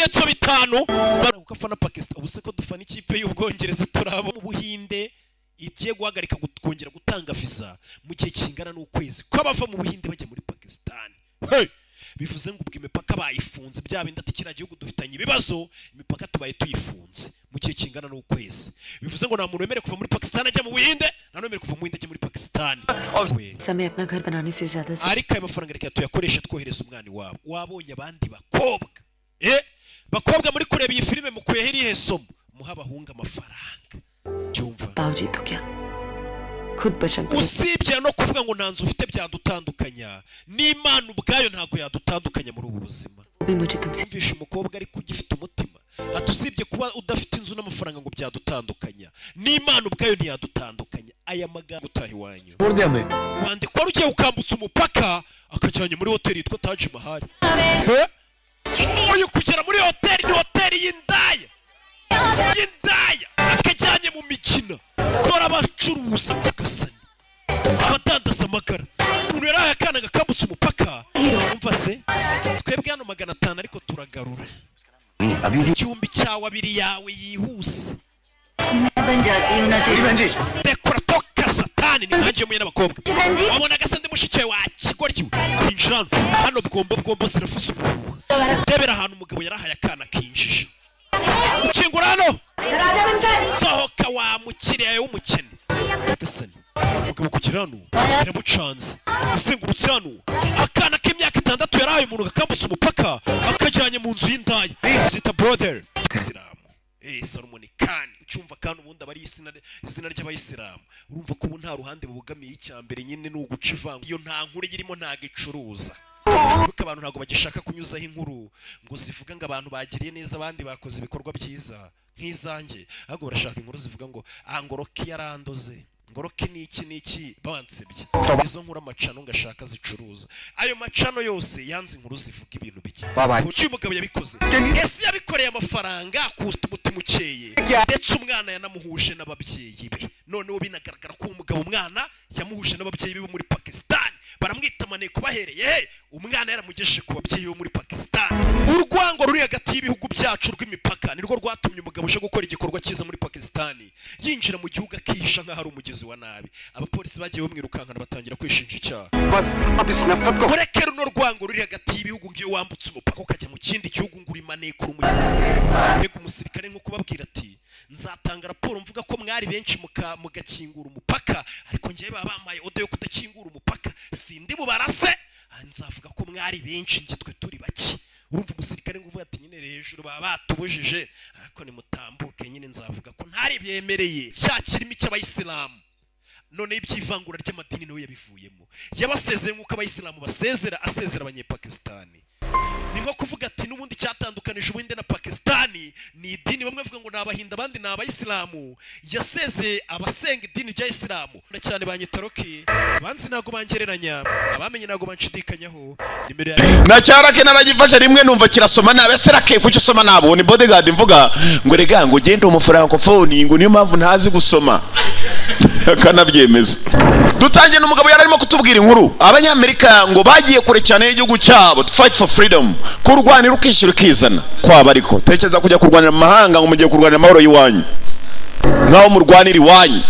Ibimenyetso bitanu kuko afana Pakistan. Ubu se ko dufana ikipe y'Ubwongereza, turabo mu Buhinde igiye guhagarika kongera gutanga visa mu gihe kingana n'ukwezi ko abava mu Buhinde bajya muri Pakistan. Hey! Bivuze ngo ubwo imipaka bayifunze, bya bindi ati kiriya gihugu dufitanye ibibazo, imipaka tubaye tuyifunze mu gihe kingana n'ukwezi. Bivuze ngo nta muntu wemerewe kuva muri Pakistan ajya mu Buhinde, nta n'uwemerewe kuva mu Buhinde ajya muri Pakistan. We. समय अपना घर बनाने से ज्यादा Ariko ayo mafaranga reka tuyakoreshe twohereza umwana iwabo. Wabonye abandi bakobwa, bakobwa muri kureba iyi filime, mukuyeho irihe somo? Muha abahungu amafaranga, cyumva. बाबूजी तो क्या खुद बचन पर Usibye no kuvuga ngo nta nzu ufite byadutandukanya, n'Imana ubwayo ntabwo yadutandukanya muri ubu buzima. भी मुझे तुमसे Kumvisha umukobwa ariko ugifite umutima, ati usibye kuba udafite inzu n'amafaranga ngo byadutandukanya, n'Imana ubwayo ntiyadutandukanya. Aya magambo utaha iwanyu wandikwa wari ugiye ukambutsa umupaka akajyanye muri hoteli yitwa Taj Mahal. He? Uyu kugera muri hoteli, ni hoteli y'indaya, y'indaya, akajyanye mu mikino. Dore abacuruza, nyagasani, abadandaza amagara. Umuntu yari akana gakambutse umupaka. Umva se, twebwe hano 500 ariko turagarura 1000 cyawe, abiri yawe yihuse. बन जाती हूँ ना तेरी। Dekora toka satani, ni nkanjye muye n'abakobwa wabonaga se ndi mushiki wa kigoryi. Winjira hano, hano bwombo bwombo zirafuza ubuhuha. Ndebera ahantu umugabo yarahaye akana kinjije. Ukingura hano, sohoka wa mukiriya w'umukene. Nyagasani, umugabo kugera hano biramucanze. Azengurutse hano, akana k'imyaka 6 yarahaye umuntu gakambutse umupaka, akajyanye mu nzu y'indaya zita brothel. Salomon Khan, ucyumva kandi ubundi aba ari izina ry'abayisilamu. Urumva ko ubu nta ruhande bubogamiye. Icya mbere nyine ni uguca ivanga. Iyo nta nkuru irimo, ntago icuruza, kuko abantu ntabwo bagishaka kunyuzaho inkuru ngo zivuga ngo abantu bagiriye neza abandi, bakoze ibikorwa byiza nk'izanjye, ahubwo barashaka inkuru zivuga ngo ah, ngo Rocky yarandoze, ngo Rocky ni iki n'iki, bansebye. Izo nkuru amacano ngashaka zicuruza ayo macano yose yanze inkuru zivuga ibintu bike. Kuki uyu mugabo yabikoze? Ese yabikoreye amafaranga kusta umutima ukeye? Ndetse umwana yanamuhuje n'ababyeyi be. Noneho binagaragara ko uwo mugabo umwana yamuhuje n'ababyeyi be bo muri Pakistan, baramwita maneko. Bahereye he? Umwana yaramugejeje ku babyeyi bo muri Pakistan. Urwango ruri hagati y'ibihugu byacu rw'imipaka nirwo rwatumye umugabo uje gukora igikorwa cyiza muri Pakistan yinjira mu gihugu akihisha nk'aho ari umugizi wa nabi. Abapolisi bagiye bamwirukankana, batangira kwishinja icyaha. बस अब इस नफरत को Mureke runo rwango ruri hagati y'ibihugu, ngiyo wambutse umupaka ukajya mu kindi gihugu ngo uri maneko, uri mbega umusirikare, nko kubabwira ati nzatanga raporo mvuga ko mwari benshi mugakingura umupaka, ariko ngewe baba bampaye order yo kudakingura umupaka, sindi bubarase. Ah, nzavuga ko mwari benshi, njye twe turi bake. Urumva umusirikare ngo uvuga ati nyine hejuru baba batubujije, ariko nimutambuke nyine nzavuga ko ntari byemereye. Cya kirimi cy'abayisilamu, noneho iby'ivangura ry'amadini nawe yabivuyemo, yabasezeye nk'uko abayisilamu basezera, asezera abanyepakisitani. Ni nko kuvuga ati n'ubundi cyatandukanije Ubuhinde na Pakisitani ni idini, bamwe bavuga ngo ni abahinda, abandi ni abayisilamu. Yasezeye abasenga idini rya isilamu cyane. Banyita Rocky, abanzi ntabwo bangereranya, abamenye ntabwo banshidikanyaho. Nimero ya Na cyarake naragifashe rimwe, numva kirasoma nabi. Ese rake, kuki usoma nabi? Uwo ni bodyguard mvuga ngo rega ngo ugende umufrancofone, ngo niyo mpamvu ntazi gusoma, akanabyemeza. Dutangiye n'umugabo yari arimo kutubwira inkuru. Abanyamerika ngo bagiye kure cyane y'igihugu cyabo to fight for freedom, kurwanira ukishyura ukizana kwaba. Ariko tekereza kujya kurwanira mu mahanga ngo mugiye kurwanira amahoro y'iwanyu, nk'aho murwanira iwanyu.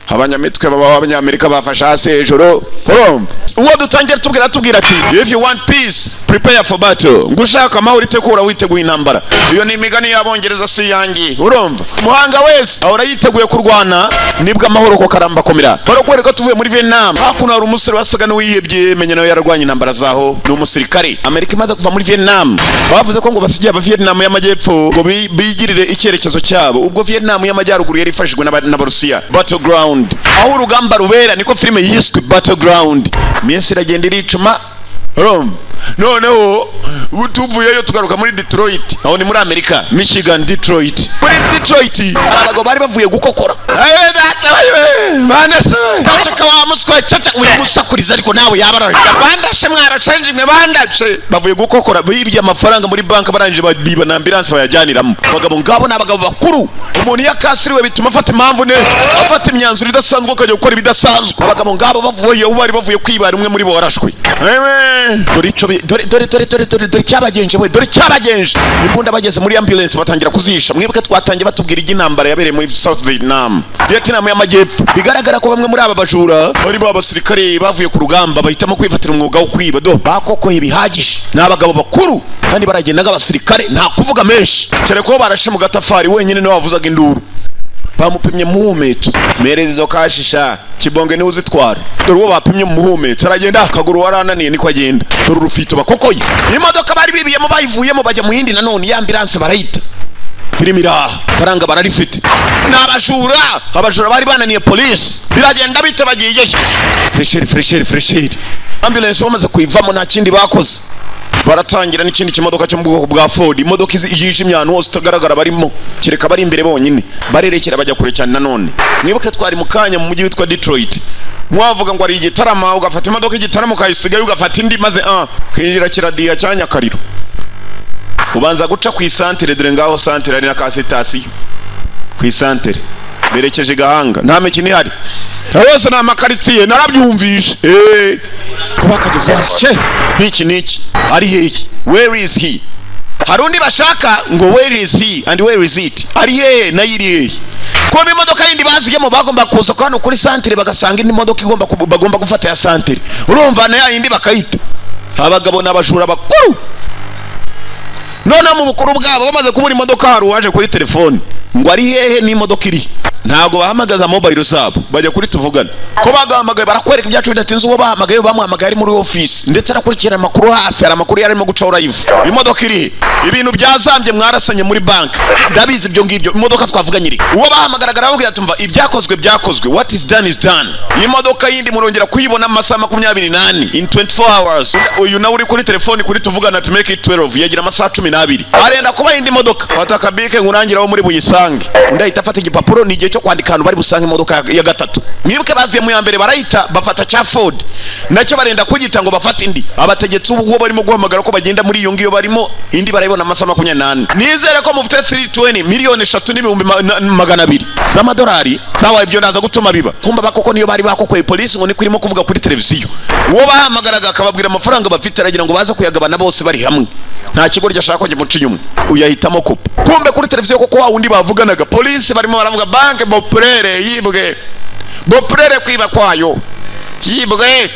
Abanyamitwe baba abanyamerika bafashe hasi hejuru. Urumva uwo dutangira tubwira ati "If you want peace, prepare for battle", ngo ushaka amahoro itegura witeguye intambara. Iyo ni imigani y'abongereza, si iyanjye. Urumva umuhanga wese ahora yiteguye kurwana, nibwo amahoro ko karamba komera. Barakwereka tuvuye muri Vietnam, hakuno hari umusore wasaga n'uwihebye, menya nawe yararwanye intambara zaho, ni umusirikare. Amerika imaze kuva muri Vietnam, bavuze ko ngo basigiye aba Vietnam y'amajyepfo ngo bigirire icyerekezo cyabo. Ubwo Vietnam y'amajyaruguru yari ifashijwe n'Abarusiya. Battleground, aho urugamba rubera, niko filime yiswe Battleground. Iminsi iragenda iricuma. Urumva noneho ubu tuvuyeyo tugaruka muri Detroit, aho ni muri Amerika, Michigan, Detroit. Muri Detroit hari abagabo bari bavuye gukokora. Eh, data, we! Bandashe, ceceka wa muswa, ceceka uyamusakuriza. Ariko nawe yaba ararira. Bandashe, mwaracenje mwe, bandashe. Bavuye gukokora, bibye amafaranga muri banki, barangije biba na ambulance bayajyaniramo. Abagabo ngabo ni abagabo bakuru. Umuntu iyo akasiriwe bituma afata impamvu ne afata imyanzuro idasanzwe, akajya gukora ibidasanzwe. Abagabo ngabo bavuye, bari bavuye kwibara, umwe muri bo warashwe. Ewe, dore ico dore dore dore dore dore dore cyabagenje we, dore cyabagenje. Imbunda bageze muri ambulance batangira kuzisha. Mwibuke twatangiye batubwira iby'intambara yabereye muri South Vietnam, Vietnam y'Amajyepfo. Bigaragara ko bamwe muri aba bajura bari ba basirikare bavuye ku rugamba, bahitamo kwifatira umwuga wo kwiba. Do bakokoye bihagije, ni abagabo bakuru kandi baragenda nk'abasirikare, nta kuvuga menshi, kereka ko barashe mu gatafari wenyine niwe wavuzaga induru. Bamupimye muhumetso, mereza izo kashisha kibonge niwe uzitwara. Dore uwo bapimye mu muhumetso aragenda, akaguru warananiye niko agenda. Dore urufito bakokoye. Imodoka bari bibiyemo bayivuyemo, bajya mu yindi nanone ya ambulance barayita. Filimi iraha, faranga bararifite, ni abajura. Abajura bari bananiye polisi, biragenda bite? Bagiyeyo fresheri, fresheri, fresheri. Ambulance bamaze kuyivamo, nta kindi bakoze, baratangira n'ikindi kimodoka cyo mu bwoko bwa Ford, imodoka yijimye ahantu hose itagaragara barimo, kereka bari imbere bonyine. Barerekera bajya kure cyane. Nanone mwibuke twari mu kanya mu mujyi witwa Detroit. Mwavuga ngo ari igitarama, ugafata imodoka igitaramo ukayisigayo, ugafata indi, maze kinjira kiradiya cya Nyakariro, ubanza guca ku isantere. Dore ngaho santere, ari na ka sitasiyo ku isantere. Berekeje Gahanga, nta mikino ihari yose, ni amakaritsiye narabyumvishe. Kuba kageze hasi ce n'iki n'iki, ari hehe? Where is he? Hari undi bashaka ngo where is he and where is it? Ari hehe, nayo iri hehe? Kuba imodoka yindi bazigemo, bagomba kuza hano kuri santere bagasanga indi modoka igomba bagomba gufata ya santere, urumva na ya yindi bakayita. Abagabo n'abajura bakuru noneho mu bukuru bwabo bamaze kubura imodoka, hari uwaje kuri telefone ngo ari hehe n'imodoka iri. Ntabwo bahamagaza mobile zabo, bajya kuri tuvugane. Ko bagahamagaye barakwereka ibyacu bidatinze. Uwo bahamagaye, bamuhamagaye ari muri office, ndetse arakurikirana amakuru hafi. Hari amakuru yarimo gucaho live. Imodoka iri he? Ibintu byazambye, mwarasanye muri banki, ndabizi ibyo ngibyo. Imodoka twavuganye iri? Uwo bahamagaraga arababwira ati: "Umva, ibyakozwe byakozwe, what is done is done. Iyi modoka yindi murongera kuyibona mu masaha 24, in 24 hours." Uyu nawe uri kuri telefoni kuri tuvugana ati: "Make it 12." Yagira amasaha 12, arenda kuba indi modoka. Fata akabike nkurangiraho muri buyisange. Undi ahita afata igipapuro, ni igihe cyo kwandika ahantu bari busange imodoka ya gatatu. Mwibuke baziye mu ya mbere barayita, bafata cya Ford nacyo barenda kugita ngo bafate indi. Abategetsi ubu barimo guhamagara ko bagenda muri iyo ngiyo barimo, indi barayibona amasaha 24. Nizere ko mufite 320, miliyoni 3 n'ibihumbi 200 z'amadolari. Sawa, ibyo naza gutuma biba. Kumba bakoko niyo bari bakokoye, polisi ngo niko irimo kuvuga kuri televiziyo. Uwo bahamagaraga akababwira amafaranga bafite, aragira ngo baze kuyagabana bose bari hamwe, nta kigo ashaka ko gimuca inyuma. Uyahitamo kupa. Kumbe kuri televiziyo koko wa wundi bavuganaga, polisi barimo baravuga Banque Populaire yibwe, Populaire kwiba kwayo yibwe.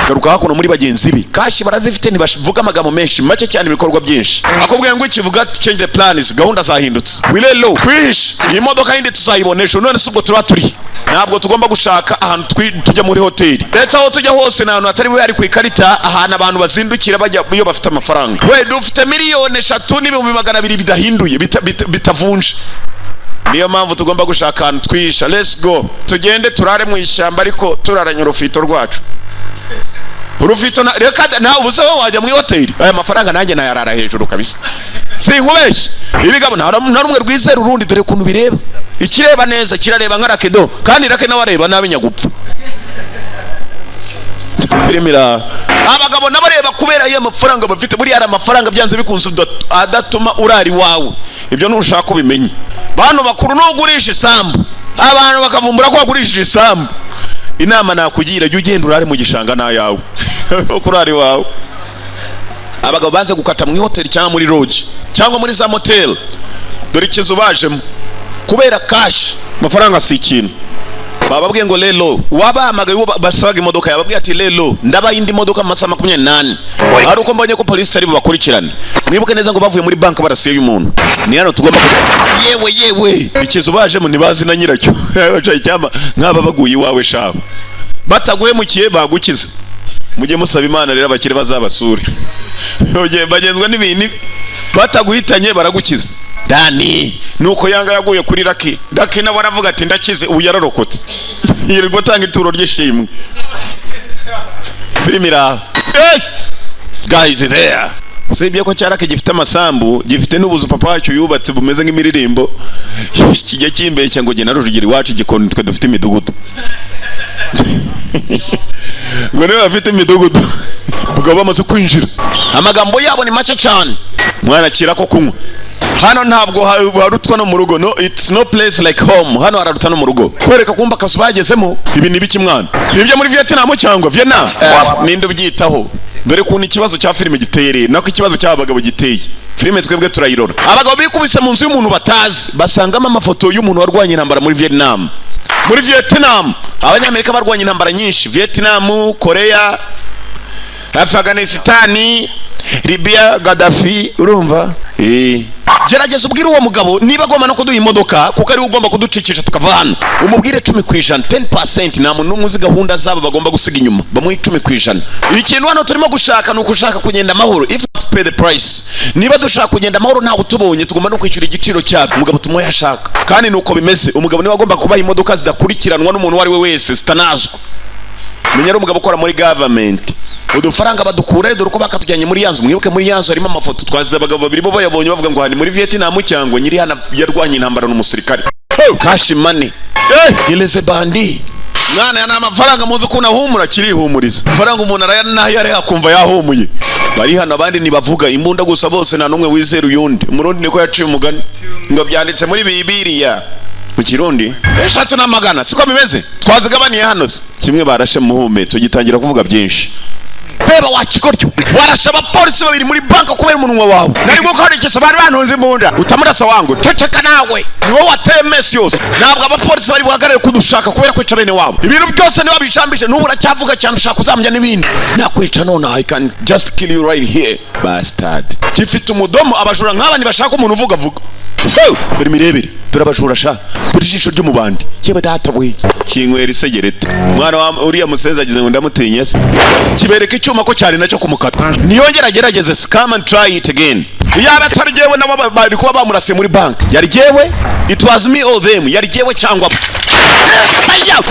Garuka hakuno muri bagenzi be, cash barazifite, ntibavuga amagambo menshi, make cyane, ibikorwa byinshi. Akubwiye ngo ikivuga change the plans, gahunda zahindutse, we lay low, twihishe, iyi modoka yindi tuzayibona ejo. None se ubwo tuba turi? Ntabwo tugomba gushaka ahantu tujya muri hoteli, ndetse aho tujya hose ni ahantu hatari bube hari ku ikarita, ahantu abantu bazindukira bajya iyo bafite amafaranga. We dufite miliyoni 3 n'ibihumbi 200 bidahinduye, bitavunje. Niyo mpamvu tugomba gushaka ahantu twihisha. Let's go, tugende turare mu ishyamba, ariko turaranye urufito rwacu, urufito na reka nawe. Ubu se wowe wajya muri hoteli? Aya mafaranga nanjye nayarara hejuru kabisa, sinkubeshye. Ibigabo nta rumwe rwizera urundi. Dore ukuntu bireba, ikireba neza kirareba nka rakedo, kandi rake nawe areba nabi nyagupfa. Filime iraha, abagabo n'abareba kubera iyo amafaranga bafite. Buriya hari amafaranga byanze bikunze adatuma urara iwawe, ibyo ntushaka ubimenye. Bantu bakuru, nugurisha isambu abantu bakavumbura ko wagurishije isambu, inama nakugira, jya ugenda urare mu gishanga n'ayawe kurara iwawe. Abagabo banze gukata mu ihoteli cyangwa muri lodge cyangwa muri za motel. Dore ikizu bajemo kubera cash, amafaranga si ikintu. Bababwiye ngo lelo, wabahamagaye uwo basabaga imodoka yababwiye ati: "Lelo, ndabaha indi modoka mu masaha 24 ari uko mbonye ko polisi itari bubakurikirane." Mwibuke neza ngo bavuye muri banki barasiye umuntu. Ni hano tugomba kujya. Yewe yewe, ikizu bajemo ntibazi na nyiracyo. Bacaye icyama nk'aba baguye iwawe shaho, bataguhemukiye bagukiza. Mujye musaba Imana rero abakire bazabasure. Bagenzwa n'ibintu, bataguhitanye baragukiza. Dani nuko yanga yaguye kuri Raki. Raki nawe aravuga ati: "Ndakize." Ubu yararokotse, yirirwa atanga ituro ry'ishimwe. Filime iraha. Hey! Guys there, Usibye ko cyarake gifite amasambu, gifite n'ubuzu papa wacu yubatse bumeze nk'imiririmbo, kijya kimbeshya ngo jye na Rujugira iwacu igikoni twe dufite imidugudu, ngo niba bafite imidugudu. Ubwo bamaze kwinjira, amagambo yabo ni make cyane. Mwana, akira ko kunywa. Hano ntabwo harutwa no mu rugo. No, it's no place like home. Hano hararuta no mu rugo. Kwereka kumba akazu bagezemo. Ibi ni ibiki, mwana? Ni ibyo muri Vietnam cyangwa Vietnam? Ninde ubyitaho? Dore ukuntu ikibazo cya filime giteye rero, nako ikibazo cy'aba bagabo giteye. Filime twebwe turayirora. Abagabo bikubise mu nzu y'umuntu batazi, basangamo amafoto y'umuntu warwanye intambara muri Vietnam. Muri Vietnam, Abanyamerika barwanye intambara nyinshi: Vietnam, Korea, Afghanistan, Libya, Gaddafi. Urumva, gerageza ubwire uwo mugabo niba agomba no kuduha imodoka, kuko ariwe ugomba kuducikisha tukava hano. Umubwire 10%, 10%. Nta muntu n'umwe uzi gahunda zabo bagomba gusiga inyuma. Bamuhe 10%. Ikintu hano turimo gushaka ni ukushaka kugenda amahoro. If we pay the price, niba dushaka kugenda amahoro ntawe utubonye, tugomba no kwishyura igiciro cyabyo. Umugabo tumuhe ashaka, kandi ni uko bimeze. Umugabo niwe agomba kubaha imodoka zidakurikiranwa n'umuntu uwo ari we wese, zitanazwa. Menya ari umugabo ukora muri government. Udufaranga badukura. Dore uko bakatujyanye muri ya nzu. Mwibuke, muri ya nzu harimo amafoto twazize. Abagabo babiri bo bayabonye bavuga ngo hani muri Vietnam cyangwa nyiri hano yarwanye intambara n'umusirikare. Cash money, ileze bandi. Mwana, ya ni amafaranga. Muzi ukuntu ahumura, kirihumuriza. Amafaranga umuntu araya ari akumva yahumuye. Bari hano, abandi ntibavuga, imbunda gusa bose, nta n'umwe wizera uyundi. Umurundi niko yaciye umugani ngo byanditse muri Bibiliya mu Kirundi eshatu n'amagana, siko bimeze? Twazigabaniye hano se? Kimwe barashe muhumetso gitangira kuvuga byinshi. Reba wa kigoryo, warashe abapolisi babiri muri banka kubera umunwa wawe. Nari gukoresha, bari bantunze imbunda. Utamurasa wangu, ceceka. Nawe ni wowe wateye mess yose. Ntabwo abapolisi bari buhagarare kudushaka kubera kwica bene wabo. Ibintu byose niba bijambije, n'ubu uracyavuga cyane, ushaka kuzambya n'ibindi. Nakwica none, I can just kill you right here, bastard. Gifite umudomo. Abajura nk'aba ntibashaka umuntu uvuga vuga. Hey! Dore imirebere, dore abajura sha, dore ijisho ry'umubandi. Yewe data we, kinywera isegereti. Mwana wa uriya musenzi agize ngo ndamutinye se? Kibereka icyuma ko cyari nacyo kumukata. Niyongera agerageze se. Come and try it again. Yaba atari jyewe, nabo bari kuba bamurasiye muri bank. Yari jyewe, it was me or them. Yari jyewe cyangwa bo. Aya!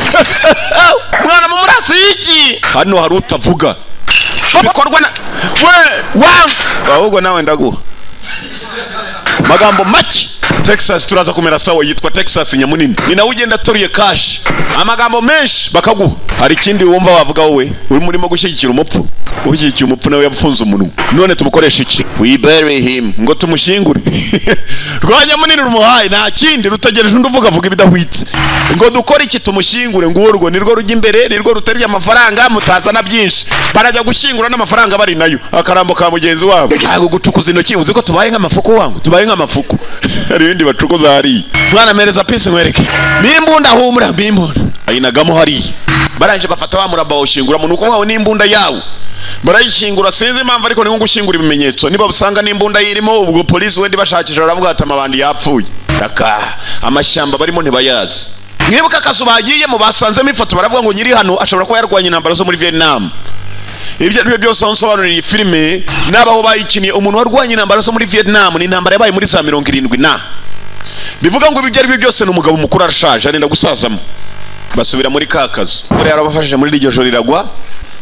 Mwana, mu murasi y'iki hano hari utavuga bikorwa na we wa ahubwo nawe ndaguha magambo make. Texas turaza kumera sawa. Yitwa Texas nyamunini, ni nawe ugenda ateruye cash. Amagambo menshi bakaguha. Hari ikindi wumva wavuga wowe? Urimo gushyigikira umupfu. Ushyigikiye umupfu nawe yafunze umunwa. None tumukoresha iki? We bury him, ngo tumushyingure. Rwa nyamunini rumuhaye, nta kindi, rutegereje undi uvuga vuga ibidahwitse. Ngo dukore iki? Tumushyingure. Ngurwo nirwo rujya imbere, nirwo ruteruye amafaranga. Mutazana byinshi, barajya gushyingura n'amafaranga bari nayo, akarambo ka mugenzi wabo. Ntabwo gucukuza intoki. Uzi ko tubaye nk'amafuku wangu? Tubaye nk'amafuku. Hari ibindi bacukuza hariya. Mwana, mereza pisi nkwereke n'imbunda. Humura, n'imbunda ayinagamo hariya. Barangije bafata wa muraba bawushyingura mu nuko wawe n'imbunda yawo barayishyingura. Sinzi impamvu, ariko ni nko gushyingura ibimenyetso. Niba usanga n'imbunda yirimo, ubwo polisi wenda ibashakisha baravuga ati amabandi yapfuye. Raka amashyamba barimo ntibayazi. Mwibuke akazu bagiyemo, basanzemo ifoto, baravuga ngo nyiri hano ashobora kuba yarwanye intambara zo muri Vietnam. Ibyo ari byo byose, aho nsobanurira iyi filime n'abaho bayikiniye, umuntu warwanye intambara zo muri Vietnam, ni intambara yabaye muri za 70 na bivuga ngo ibyo ari byo byose ni umugabo mukuru, arashaje, arenda gusazamo. Basubira muri ka kazu. Imvura yarabafashije muri iryo joro iragwa,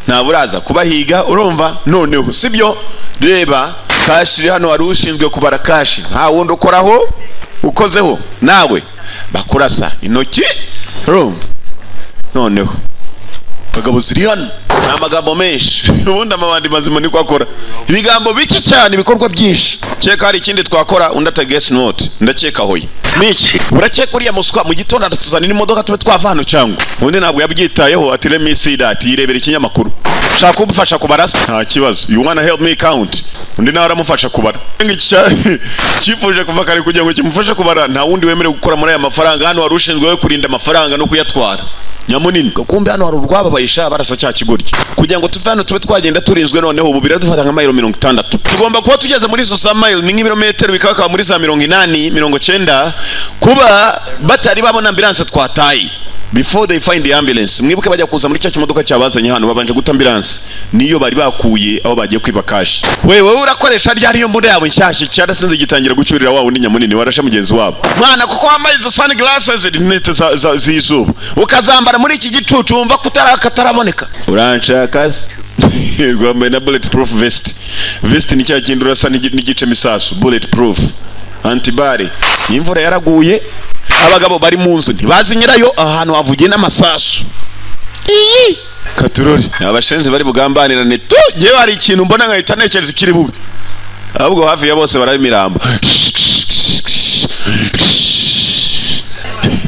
ntabwo uraza kubahiga. Urumva noneho sibyo? Reba cash iri hano. Wari ushinzwe kubara cash, nta wundi ukoraho. Ukozeho nawe bakurasa intoki. Urumva noneho abagabo ziri hano ni amagambo menshi. Ubundi amabandi mazima niko akora, ibigambo bike cyane, ibikorwa byinshi. Keka hari ikindi twakora? Undi ati guess not. Ndakeka hoye niki? Urakeka uriya muswa mu gitondo aratuzanira imodoka tube twava hano cyangwa? Undi ntabwo yabyitayeho, ati let me see that. Yirebera ikinyamakuru. Shaka kumufasha kubara se? Nta kibazo. You wanna help me count? Undi nawe aramufasha kubara. Iki cyifuje kuva kare kugira ngo kimufashe kubara. Nta wundi wemerewe gukora muri aya mafaranga hano. Wari ushinzwe we kurinda amafaranga no kuyatwara, nyamunini. Kumbe hano hari urwababaye sha, barasa cya kigoryi kugira ngo tuve hano tube twagenda turinzwe. Noneho ubu biradufata nka mayiro 60. Tugomba kuba tugeze muri izo za mayiro, ni nk'ibirometero bikaba muri za 80, 90, kuba batari babona ambulance twataye. Before they find the ambulance. Mwibuke bajya kuza muri cya kimodoka cyabazanye hano, babanje guta ambulance, niyo bari bakuye aho bagiye kwiba cash. We, wowe urakoresha ryari iyo mbunda yawe nshyashya? Cyarasinze, gitangira gucyurira wa wundi nyamunini warashe mugenzi wabo. Mwana, kuko wambaye izo sunglasses, rinete z'izuba, ukazambara muri iki gicucu, wumva ko kataraboneka. Uranshaka se? Rwambaye na bullet proof vest. Vest ni cya kindi urasa n'igice misasu, bullet proof, anti-balle. Imvura yaraguye, abagabo bari mu nzu ntibazi nyirayo. Ahantu havugiye n'amasasu. Iyi katurori abashenzi bari bugambanirane tu. Ngewe hari ikintu mbona nkahita ntekereza ikiri bubi, ahubwo hafi ya bose baraba imirambo.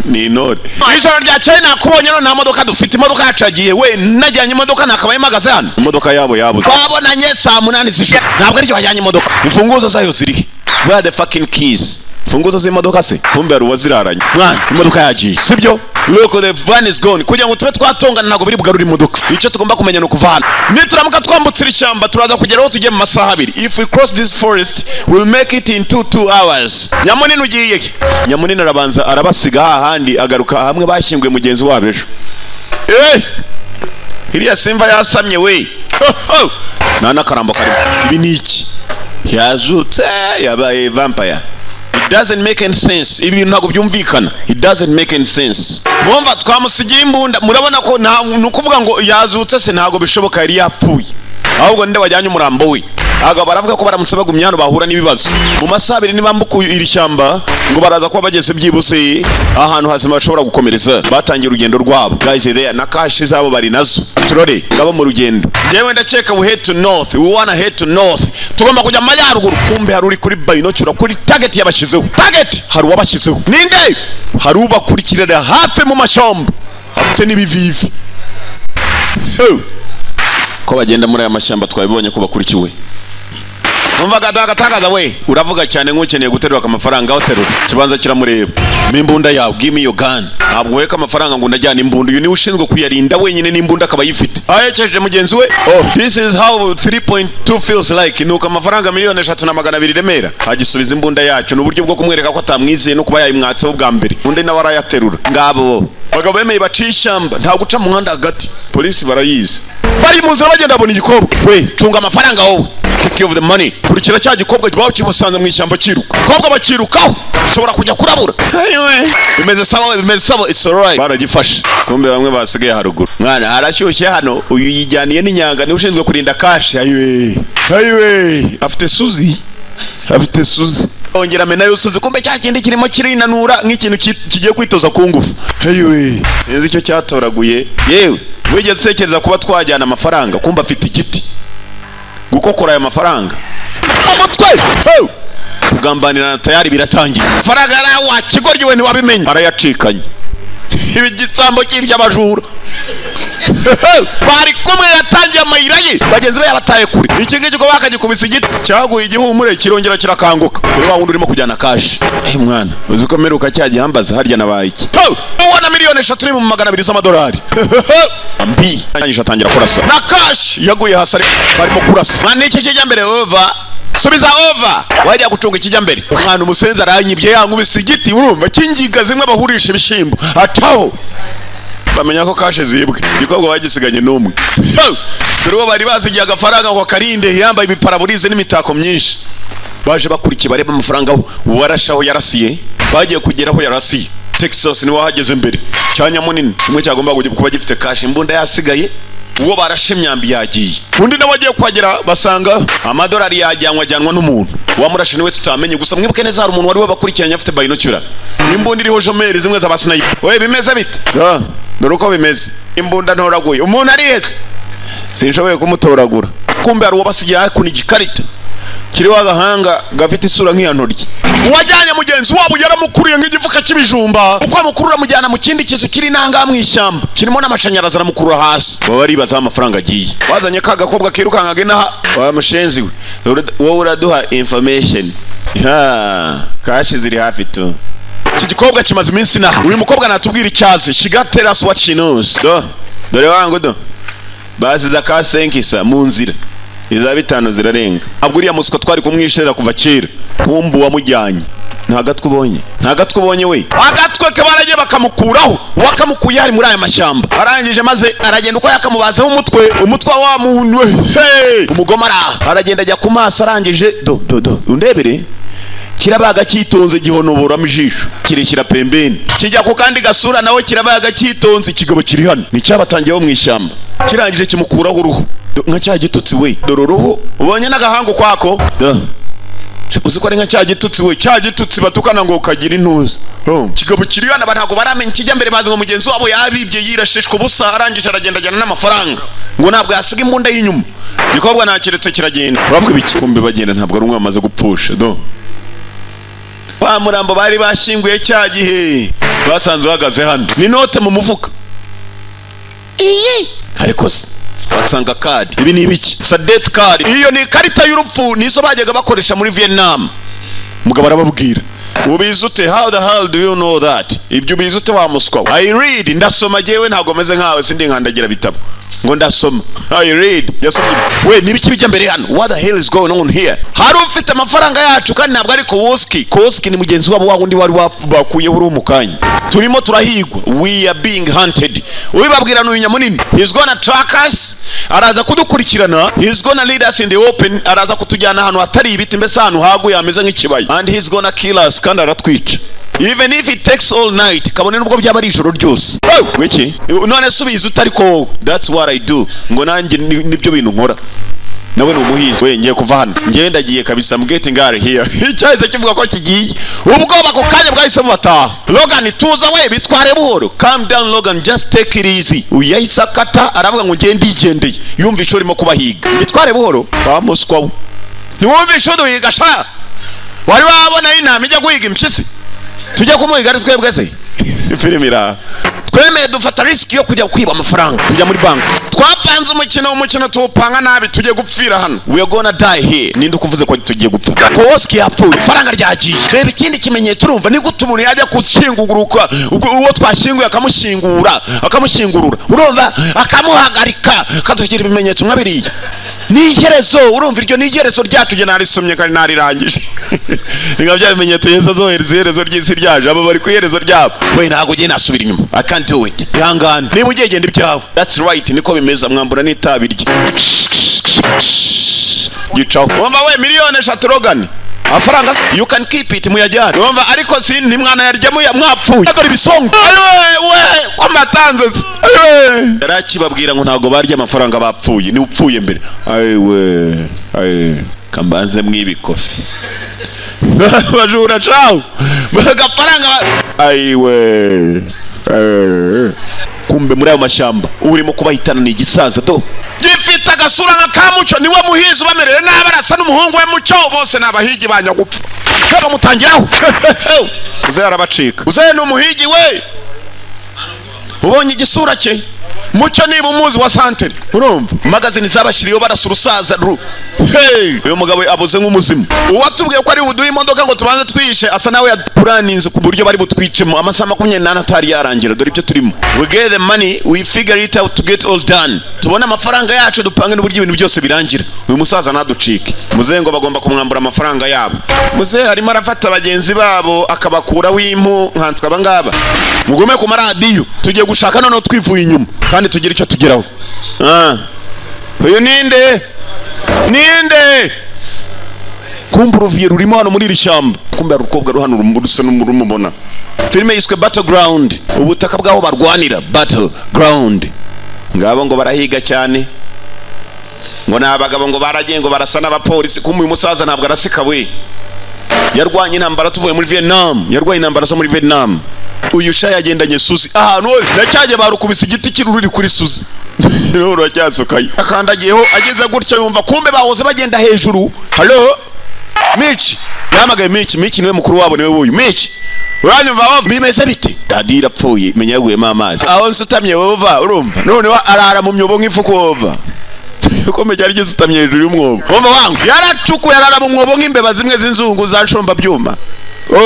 Ni intore. Ijoro ryakeye nakubonye, none nta modoka dufite, imodoka yacu yagiye. We najyanye imodoka, nakabaye mpagaze hano. Imodoka yabo yabuze. Twabonanye saa 8 z'ijoro, ntabwo aricyo wajyanye imodoka. Imfunguzo zayo zirihe? Where are the fucking keys? Imfunguzo z'imodoka se? Kumbe hari uwaziraranye. Mwana, imodoka yagiye, sibyo? Look, the van is gone. Kugira ngo tube twatongana ntabwo biri bugarure imodoka. Icyo tugomba kumenya ni ukuvana. Nituramuka twambutse iri shyamba, turaza kugera aho tugiye mu masaha 2. If we cross this forest, we'll make it in 2 hours. Nyamunini ugiye he? Nyamunini arabanza arabasiga hahandi, agaruka hamwe bashyinguye mugenzi wabo ejo. Eh, iriya simva yasamye we. Nta n'akarambo karimo. Ibi ni iki? Yazutse, yabaye vampire. It doesn't make any sense. Ibi bintu ntabwo byumvikana. It doesn't make any sense. Mwumva twamusigiye imbunda, murabona ko nta ni ukuvuga ngo yazutse se? Ntabwo bishoboka, yari yapfuye. Ahubwo ninde wajyanye umurambo we? Abagabo baravuga ko baramutse bagumye hano bahura n'ibibazo. Mu masaha 2 nibambuka iri shyamba, ngo baraza kuba bageze byibuse ahantu hazima bashobora gukomereza. Batangiye urugendo rwabo, guys. There na cash zabo bari nazo. Turore ngabo mu rugendo. Njyewe ndakeka we head to north, we wanna head to north, tugomba kujya mu majyaruguru. Kumbe hari uri kuri binocular kuri target yabashyizeho. Target, hari uwabashyizeho. Ninde? Hari ubakurikirana hafi mu mashyamba, afite n'ibivivi. Ho! Ko bagenda muri aya mashyamba, twabibonye ko bakurikiwe. Numvaga agatangaza. We uravuga cyane nk'ukeneye guterura amafaranga. Aho terura ikibanza kiramureba. N'imbunda yawe, give me your gun. Ntabwo weka amafaranga ngo ndajyana imbunda. Uyu niwe ushinzwe kuyarinda wenyine, n'imbunda akaba ayifite, ahekeje mugenzi we. Oh, this is how 3.2 feels like. Nuko amafaranga miliyoni 3 na 200 Remera agisubiza imbunda yacu. Ni uburyo bwo kumwereka ko atamwizeye no kuba yayimwatseho bwa mbere. Undi nawe arayaterura. Ngabo bagabo bemeye baciye ishyamba, nta guca mu muhanda hagati, polisi barayizi. Bari mu nzira bagenda, babona igikobwa. We, cunga amafaranga wowe, take care of the money. Kurikira cya gikobwa baba kimusanze mu ishyamba kiruka. Kobwa bakirukaho, ushobora kujya kurabura. Anyway, bimeze sawa we, bimeze sawa, it's alright. Baragifashe. Kumbe bamwe basigaye haruguru. Mwana, harashyushye hano. Uyu yijyaniye n'inyanga, niwe ushinzwe kurinda cash. Ayiwe, ayiwe, afite suzi, afite suzi. Ongera amena yo suzi. Kumbe cya kindi kirimo kirinanura nk'ikintu kigiye kwitoza ku ngufu. Ayiwe, nzi icyo cyatoraguye. Yewe, wigeze utekereza kuba twajyana amafaranga? Kumbe afite igiti gukokora aya mafaranga umutwe. Hey! Kugambanirana tayari biratangiye. Amafaranga yari wa kigoryi we, ntiwabimenye, arayacikanye. Ibi gisambo cy'iby'abajura bari kumwe yatangiye amayira ye, bagenzi be yabataye kure. Iki ngiki ko bakagikubise igiti cyaguye igihumure, kirongera kirakanguka kuri wa wundi urimo kujyana cash. Eh mwana, uzi ko mperuka cya gihambaza harya nabaye iki? Ubona miliyoni 3 ni mu 200 z'amadolari mbi. Arangije atangira kurasa na cash yaguye hasi, ariko barimo kurasa. Mwana, iki kijya mbere, over, subiza over. Wajya gucunga ikijya mbere. Umwana umusenzi aranyibye, yankubise igiti, urumva kingiga zimwe bahurisha ibishyimbo, acaho bamenya ko cash zibwe. Igikobwa bagisiganye n'umwe. Dore uwo bari basigiye agafaranga ngo akarinde, yambaye ibiparaburize n'imitako myinshi. Baje bakurikiye bareba amafaranga aho uwarashe, aho yarasiye. Bagiye kugera aho yarasiye, Texas niwe wahageze mbere. Cyanya munini kimwe cyagomba kuba gifite cash, imbunda yasigaye. Uwo barashe imyambi yagiye, undi nawe agiye kuhagera basanga amadolari yajyanwa, ajyanwa n'umuntu wamurashe niwe tutamenye. Gusa mwibuke neza, hari umuntu wari wabakurikiranye afite binocular, imbunda iriho jumelles zimwe za basniper. We, bimeze bite? Ah, dore uko bimeze. Imbunda ntoraguye, umuntu arihese, sinshoboye kumutoragura. Kumbe hari uwo basigiye hakuno igikarita kiriho agahanga gafite isura nk'iya ntoryi. Uwajyanye mugenzi wabo yaramukuriye nk'igifuka cy'ibijumba. Uko amukurura amujyana mu kindi kizu kiri nangaha mu ishyamba, kirimo n'amashanyarazi, aramukurura hasi. Baba baribaza aho amafaranga agiye. Wazanye ka gakobwa kirukankaga inaha, wa mushenzi we, wowe uraduha information. Ha, cash ziri hafi tu. Iki gikobwa kimaze iminsi inaha. Uyu mukobwa natubwira icyazi. She got tell us what she knows. Do dore wangu, do basize akasenkisa mu nzira, iza bitanu zirarenga. Ntabwo uriya muswa twari kumwishera kuva kera. Kumbu wamujyanye nta gatwe ubonye, nta gatwe ubonye we. Agatwe ke baragiye bakamukuraho. Uwakamukuye hari muri aya mashyamba. Arangije maze aragenda uko yakamubazeho umutwe, umutwe wa muntu we. Hey! Umugome araha aragenda ajya ku maso. Arangije, do do do, undebere, kirabaga cyitonze, gihonoboramo ijisho, kirishyira pembeni, kijya ku kandi gasura nawe kirabaga cyitonze. Ikigabo kiri hano ni cyabatangiyeho mu ishyamba, kirangije kimukuraho uruhu. Nka cya gitutsi we, dore uruhu ubonye n'agahanga ukwako. Da. Uzi ko ari nka cya gitutsi we, cya gitutsi batukana ngo ukagira intuza. Oh. Kigabo kiri hano, ntabwo baramenya ikijya mbere. Bazi ngo mugenzi wabo yabibye, yirashishwa ubusa, arangije aragenda ajyana n'amafaranga, ngo ntabwo yasiga imbunda y'inyuma. Igikobwa ntakiretse kiragenda. Uravuga ibiki? Kumbe bagenda, ntabwo ari umwe bamaze gupfusha. Do, wa murambo bari bashyinguye cya gihe basanze uhagaze hano, ni note mu mufuka iyi. Ariko se basanga card, ibi ni ibiki? Sa death card, iyo ni ikarita y'urupfu, nizo bajyaga bakoresha muri Vietnam. Umugabo arababwira: "Ubizi ute? How the hell do you know that? Ibyo ubizi ute, wa muswa we?" "I read, ndasoma jewe, ntabwo meze nkawe, sindi nkandagira bitabo ngo ndasoma. I read." Yasomye we. Nibiki bijya mbere hano? What the hell is going on here? Hari ufite amafaranga yacu, kandi ntabwo ari Kowalski. Kowalski ni mugenzi wabo, wa wundi wari bakuyeho uri mu kanya. Turimo turahigwa, we are being hunted. Ubibabwira ni uyu nyamunini. He's gonna track us, araza kudukurikirana. He's gonna lead us in the open, araza kutujyana ahantu hatari ibiti, mbese ahantu haguye hameze nk'ikibaya. And he's gonna kill us, kandi aratwica, even if it takes all night, kabone nubwo byaba ari ijoro ryose. Oh, wiki none se ubizi utari ko wowe? "That's what I do," ngo nanjye nibyo bintu nkora. Nawe ni umuhizi we. Ngiye kuva hano, ngiye, ndagiye kabisa. I'm getting out of here. Icyahise kivuga ko kigiye, ubwoba ako kanya bwahise bubataha. Logan, tuza we, bitware buhoro. Calm down, Logan, just take it easy. Uyu yahise akata, aravuga ngo ngiye, ndigendeye. Yumvishe urimo kubahiga. Bitware buhoro wa muswa we, ntiwumvishe uduhiga sha? Wari wabona intama ijya guhiga impyisi? Tujya kumuhiga ari twebwe se? Filime iraha. Twemeye dufata risk yo kujya kwiba amafaranga, tujya muri banki. Twapanze umukino, umukino tuwupanga nabi. Tugiye gupfira hano, we are gonna die here. Ninde ukuvuze ko tugiye gupfa? Kowalski yapfuye, ifaranga ryagiye. Reba ikindi kimenyetso. Urumva ni gute umuntu yajya gushyinguruka ubwo uwo twashyinguye, akamushyingura, akamushyingurura, urumva, akamuhagarika, akadushyira ibimenyetso nka biriya? Ni iherezo. Urumva, iryo ni iherezo ryacu. Njye narisomye kandi narirangije. Ni nka bya bimenyetso Yesu azohereza iherezo ry'isi ryaje. Abo bari ku iherezo ryabo. We, ntabwo ugiye, nasubira inyuma. I can't do it. Ihangane, niba ugiye genda ibyawe. That's right, niko bimeze. Mwambura n'itabi rye gicaho. Wumva we, miliyoni 3, Logan, amafaranga you can keep it, muyajyane. Wumva, ariko si ntimwanayarya muya mwapfuye. Dore ibisongo. Ayiwe we, ko mbatanze se? Ayiwe, yari akibabwira ngo ntabwo barya amafaranga bapfuye, ni upfuye mbere. Ayiwe, ayiwe, kambanze mwibikofi bajura cawu agafaranga. Ayiwe. Eh. Kumbe muri ayo mashyamba urimo kubahitana ni igisaza, do, gifite agasura nka ka Mucyo. Niwe muhizi ubamereye nabi, arasa n'umuhungu we Mucyo. Bose ni abahigi ba nyagupfa. Bamutangiraho, uze arabacika. Uze ni umuhigi we, ubonye igisura cye, Mucyo niba umuzi wa santere. Urumva magazine zabashyiriyeho, barasa urusaza ru. Hey! Uyu mugabo abuze nk'umuzimu. Uwatubwiye ko ari buduhe imodoka ngo tubanze twihishe, asa nawe yapuraninze ku buryo bari butwicemo amasaha 24 atari yarangira. Dore ibyo turimo: we get the money, we figure it out to get all done. Tubone amafaranga yacu, dupange n'uburyo ibintu byose birangira. Uyu musaza ntaducike. Muzehe ngo bagomba kumwambura amafaranga yabo. Muzehe arimo arafata bagenzi babo akabakuraho impu nkanswe. Aba ngaba mugume ku maradiyo, tugiye gushaka noneho twivuye inyuma kandi tugire icyo tugeraho. Ah. Uyu ninde? Ninde? Kumbe uruviye rurimo hano muri iri shyamba. Kumbe hari urukobwa ruhano rusa n'urumubona. Filime yiswe Battleground, ubutaka bw'aho barwanira, Battleground. Ngabo ngo barahiga cyane, ngo ni abagabo, ngo baragiye, ngo barasa n'abapolisi. Kumbe uyu musaza ntabwo arasika we, yarwanye intambara tuvuye muri Vietnam, yarwanye intambara zo muri Vietnam. Uyu sha yagendanye Suzi ahantu hose, ndacyajya barukubise igiti kiruri kuri Suzi, rero ruracyasukaye akandagiyeho. Ageze gutya yumva kumbe bahoze bagenda hejuru. Hello, Mitch, yahamagaye Mitch. Mitch niwe mukuru wabo, niwe wuyu. Mitch, uranyumva? Wava bimeze bite? Radiyo irapfuye, menya yaguyemo amazi aho nsutamye. Wova, urumva, noneho arara mu myobo nk'ifuku. Wova ukomeye cyari gisutamye hejuru y'umwobo. Wumva wangu, yaracukuye arara mu mwobo nk'imbeba zimwe z'inzungu za nshomba byuma.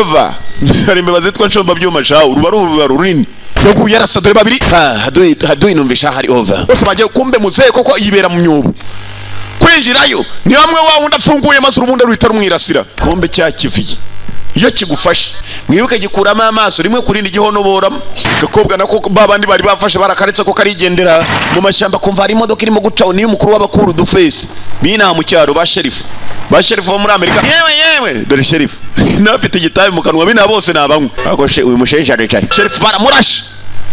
Ova, hari imbeba zitwa nshomba byuma shawu, ruba ari uruba runini. Yaguye arasa, dore babiri. Ha, haduyi haduyi, numvisha hari over bose bagiye. Kumbe muzehe koko yibera mu myobo, kwinjirayo ni hamwe wa wundi afunguye maze urubundi ruhita rumwirasira. Kumbe cya kiviye iyo kigufashe, mwibuke, gikuramo amaso rimwe ku rindi, gihonoboramo. Gakobwa nako babandi bari bafashe barakaretse ko karigendera mu mashyamba. Kumva hari imodoka irimo gucaho, niyo umukuru w'abakuru dufesi binaha mu cyaro, ba sheriff, ba sheriff bo muri Amerika. Yewe yewe, dore sheriff nawe afite igitabi mu kanwa. Bina bose ni abanywa. Ariko uyu musheje aricaye, sheriff baramurashe.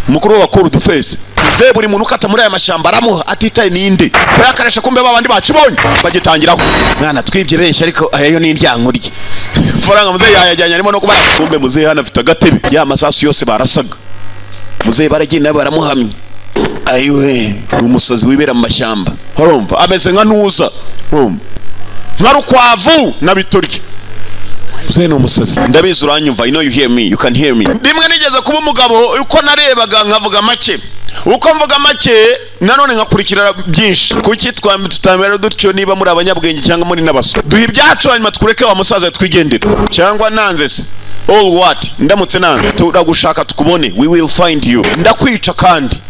Umukuru w'abakuru dufese muzehe, buri muntu ukata muri aya mashyamba aramuha atitaye ninde bayakaresha. Kumbe babandi bakibonye bagitangiraho. Mwana, twibye benshi, ariko aya yo ni indyankurye. Faranga muzehe yayajyanye, arimo no kuba. Kumbe muzehe hano afite agatebe ya masasu yose barasaga. Muzehe baragenda baramuhamya. Ayiwe, ni umusazi wibera mu mashyamba. Urumva ameze nka ntuza, urumva nka rukwavu na bitorya. Muzehe ni umusazi, ndabizi uranyumva. I know you hear me, you can hear me. Rimwe nigeze kuba umugabo, uko narebaga nkavuga make, uko mvuga make nanone nkakurikira byinshi. Kuki tutamera dutyo? Niba muri abanyabwenge cyangwa muri n'abaswa, duha ibyacu hanyuma twureke wa musaza twigendere. Cyangwa nanze se? All what? Ndamutse nanze, turagushaka tukubone. We will find you. Ndakwica kandi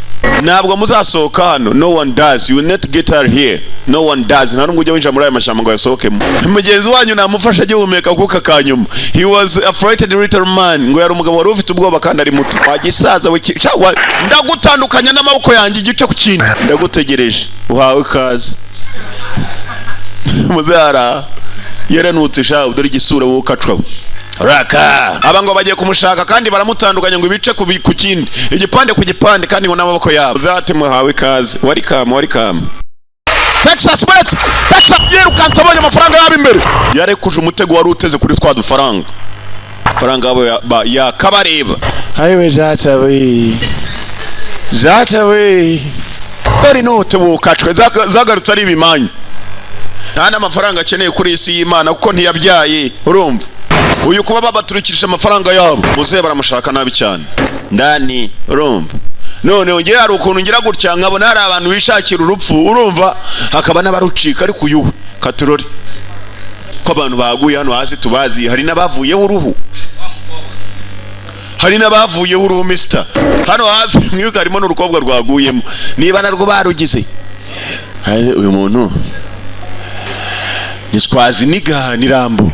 ntabwo muzasohoka hano. No one does. You will not get her here. No one does. Nta n'ubwo ujya winjira muri aya mashyamba ngo yasohokemo. Mugenzi wanyu namufasha agihumeka akuka ka nyuma. He was a frightened little man. Ngo yari umugabo wari ufite ubwoba kandi ari muto. Wagisaza we, ndagutandukanya n'amaboko yanjye igice ku kindi. Ndagutegereje, uhawe ikaze. Muzara yaranutse sha, dore igisura wowe ukacwa raka. Aba ngo bagiye kumushaka kandi baramutandukanya ngo ibice ku kindi, igipande ku gipande, kandi ngo n'amaboko yabo. Zati muhawe ikaze, welcome, welcome. Texas Bullet, Texas yirukanse abonye amafaranga yabo imbere. Yarekuje umutego wari uteze kuri twa dufaranga. Faranga yabo yakabareba. Ayiwe jata we, jata we, dore inote wukacwe zagarutse ari ibimanyu. Nta n'amafaranga akeneye kuri iyi si y'Imana kuko ntiyabyaye. Urumva uyu kuba babaturikirije amafaranga yabo, muzehe baramushaka nabi cyane ndani. Urumva none ngewe hari ukuntu ngira gutya nkabona hari abantu bishakira urupfu, urumva hakaba n'abarucika, ariko uyu we katurore ko abantu baguye hano hasi tubazi. Hari n'abavuyeho uruhu, hari n'abavuyeho uruhu misita hano hasi. Mwibuke harimo n'urukobwa rwaguyemo, niba narwo barugize. Uyu muntu ni Swaziniga, ni Rambo.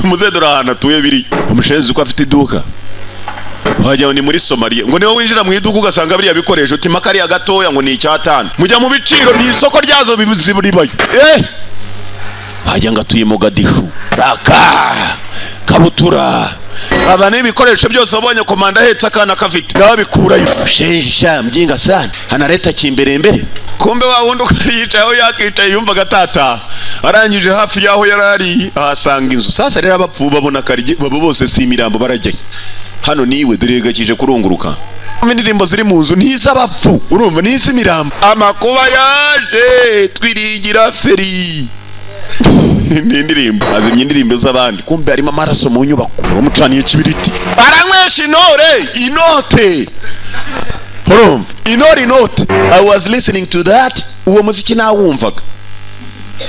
Muze dore ahantu atuye biri umushenzi uko afite iduka, wagira ngo ni muri Somaliya. Ngo niwe winjira mu iduka ugasanga biriya bikoresho utima kariya gatoya ngo ni icyatanu. Mujya mu biciro, ni isoko ryazo ribayo. Wagira ngo atuye Mogadishu. Raka kabutura aba n'ibikoresho byose wabonye komanda ahetse akana kafite nawe bikurayo. Shenja mjinga sana, analeta kimbere mbere. Kumbe wa wundi uko yicaye aho yakicaye yumvaga atataha. Arangije hafi y'aho yari ari ahasanga inzu. Sasa rero abapfu babona karige babo bose si imirambo, barajyayo. Hano niwe dore gakije kurunguruka. Indirimbo ziri mu nzu n'iz'abapfu, urumva n'iz'imirambo. Amakuba yaje twirigira feri ni indirimbo azimya indirimbo z'abandi. Kumbe harimo amaraso mu nyubako, bamucaniye ikibiriti, baranywesha intore inote. Urumva intore inote. I was listening to that. Uwo muziki nawumvaga.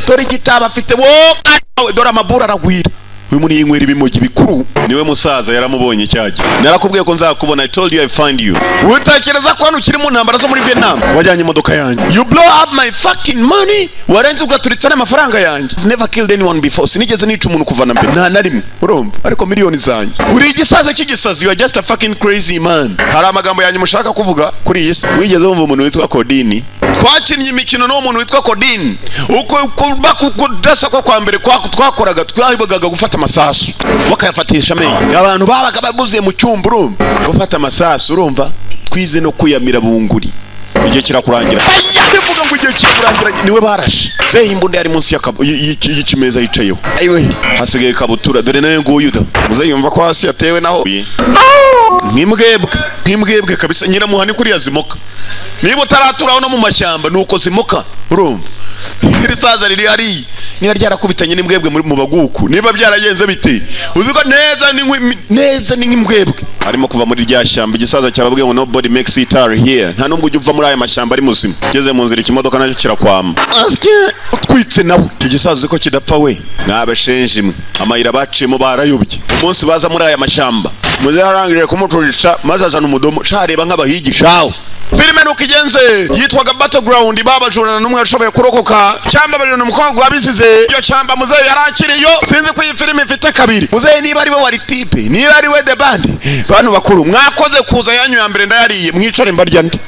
Dore igitabo afite wo, dore amabura aragwira. Uyu muntu yinywera ibimogi bikuru. Niwe musaza yaramubonye cyajya. Narakubwiye ko nzakubona. I told you I find you. Utekereza ko hano ukiri mu ntambara zo muri Vietnam? Wajyanye imodoka yanjye, you blow up my fucking money, warenze ugaturitsa n'amafaranga yanjye. I've never killed anyone before. Sinigeze nica umuntu kuva na mbere, nta na rimwe. Urumva ariko miliyoni zanjye. Uri igisaza cy'igisazi. You are just a fucking crazy man. Hari amagambo yanjye mushaka kuvuga kuri iyi si? Wigeze wumva umuntu witwa Kodini? Twakinnye imikino n'uwo muntu witwa Kodini. Uko kudasa ko kwa mbere twakoraga, twahibaga gufata amasasu bakayafatisha amenyo. Abantu babaga babuze mu cyumba, urumva gufata amasasu, urumva twize no kwiyamira bunguri. Igihe kirakurangira. Aya, bivuga ngo igihe kirakurangira. Niwe barashe zehe. Imbunda yari munsi y'ikimeza yicayeho. Ayiwe, hasigaye kabutura. Dore nawe nguyu da. Muze yumva ko hasi yatewe naho nk'imbwebwe, nk'imbwebwe kabisa. Nyiramuhani kuriya zimoka, niba utaraturaho no mu mashyamba nuko zimoka. Urumva iri saza riri hariya, niba ryarakubitanye n'imbwebwe muri mu baguku, niba byaragenze bite, uzi ko neza ni neza ni nk'imbwebwe. Arimo kuva muri rya shyamba. Igisaza cyababwiye ngo nobody makes it out here, nta n'ubwo ujya uva muri aya mashyamba ari muzima. Ugeze mu nzira ikimodoka nacyo kirakwama. Asye utwitse nawe. Icyo gisaza uzi ko kidapfa we? Mwabashenje mwe, amayira baciyemo barayobye umunsi baza muri aya mashyamba. Muze yarangije kumucurisha maze azana umudomo shareba nk'abahigi shawe. Filime nuko igenze yitwaga Battleground. Babajurana n'umwe yashoboye kurokoka cyangwa bajurana umukobwa wabisize iyo cyamba. Muzehe yari akiriyo. Sinzi ko iyi filime ifite kabiri. Muzehe niba ari we wari type, niba ari we the band. Bantu bakuru mwakoze kuza, yanyu ya mbere ndayariye. Mwicare mbarya ndi.